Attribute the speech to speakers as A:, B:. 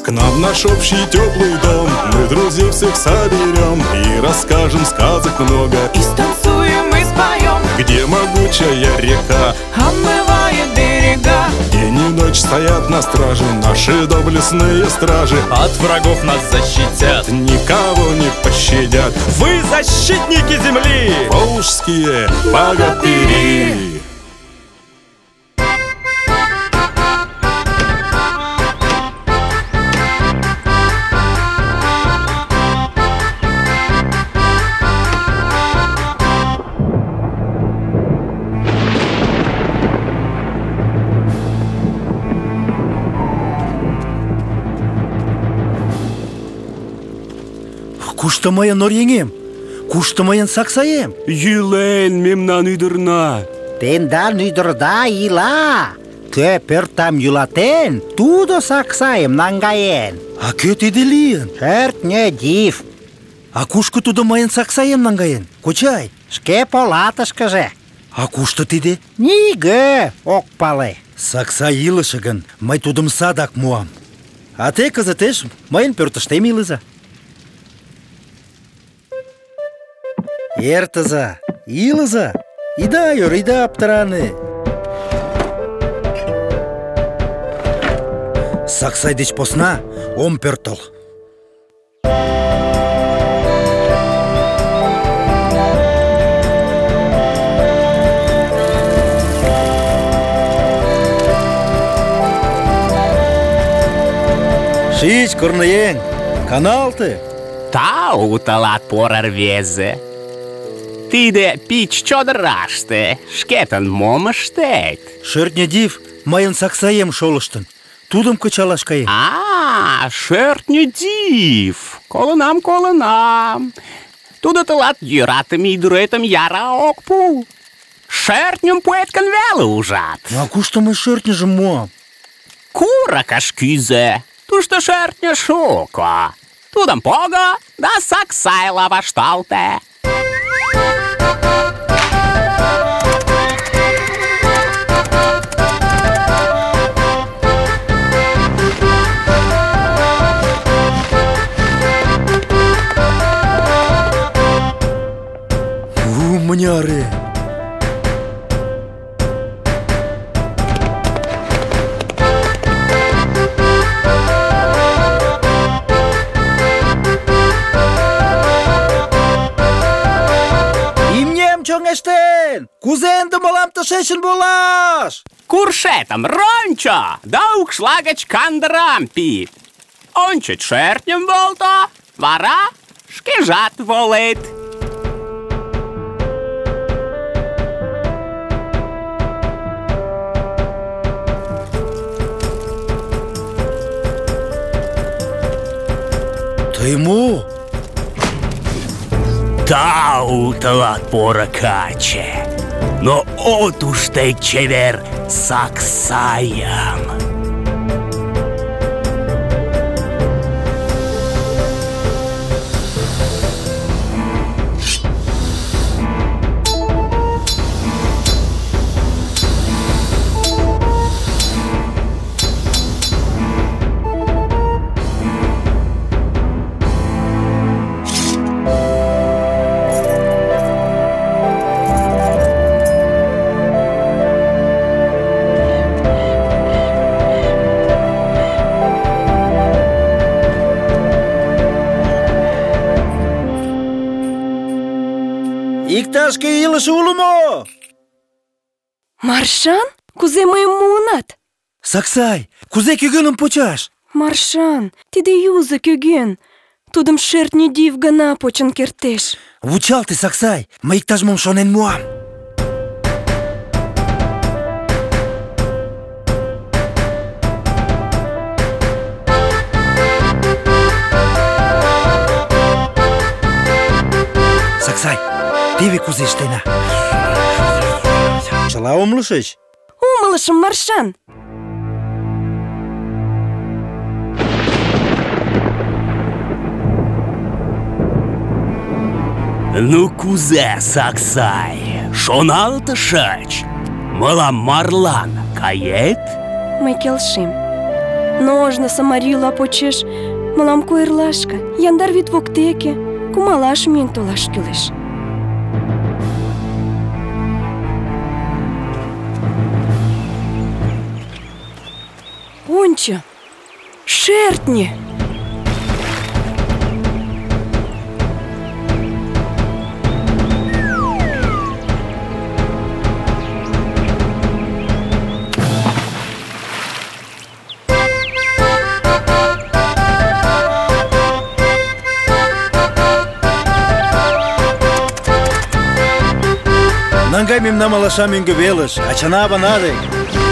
A: К нам в наш общий теплый дом мы друзей всех соберем и расскажем сказок много.
B: И станцуем, и споем,
A: где могучая река
B: омывает берега.
A: День и ночь стоят на страже наши доблестные стражи.
C: От врагов нас защитят,
A: никого не пощадят.
C: Вы защитники земли,
A: волжские богатыри.
D: Кушто мыйын оръеҥем? Кушто мыйын Саксаем?
E: Йӱлен мемнан ӱдырна.
F: Тендан ӱдырда ила. Кӧ пӧртдам йӱлатен, тудо Саксайым наҥгаен.
D: А кӧ тиде лийын?
F: Шӧртньӧ див.
D: А кушко тудо мыйын Саксаем наҥгаен, кочай?
F: Шке полатышкыже.
D: А кушто тиде?
F: Нигӧ ок пале.
D: Саксай илыше гын, мый тудым садак муам. А те кызытеш мыйын пӧртыштем илыза. Эртыза, илыза, ида ӧр, ида аптыране. Саксай деч посна ом пӧртыл. Шич, корныеҥ, каналте.
G: Тау тылат, поро рвезе. Тиде пич чодыраште шкетын мом ыштет?
D: Шӧртньӧ див мыйын Саксаем шолыштын. Тудым кычалаш каем.
G: А, шӧртньӧ див! Колынам, колынам. Тудо тылат йöратыме ӱдыретым яра ок пу. Шӧртньым пуэт гын веле ужат.
D: А кушто мый шӧртньыжым муам?
G: Курыкыш кӱзӧ. Тушто шӧртньӧ шуко. Тудым пого да Саксайла вашталте.
D: У, мыняре! Имнем чоҥештен! Кузе ынде мылам тышечын волаш?
G: Куршетым рончо да укшла гыч кандырам пид. Ончыч шӧртньым волто, вара шкежат волет.
D: Тый мо?
E: Тау тылат, поро каче, но от уж тый чевер Саксайым.
D: Иктаж-кӧ илыше уло мо?
H: Маршан, кузе мыйым муынат?
D: Саксай, кузе кӧгӧным почаш?
H: Маршан, тиде юзо кӧгӧн. Тудым шӧртньӧ див гына почын кертеш.
D: Вучалте, Саксай, мый иктаж-мом шонен муам. Саксай, теве кузе ыштена. Чыла умылышыч?
H: Умылышым, Маршан.
E: Ну кузе, Саксай, шоналтышыч? Мылам марлан кает?
H: Мый келшем. Но ожнысо марий йӱла почеш мылам куэрлашке, яндар вӱд воктеке, кумалаш миен толаш кӱлеш. Ончо! Шӧртньӧ!
D: Наҥгай мемнам алаша мӧҥгӧ велыш, ачана-авана дек.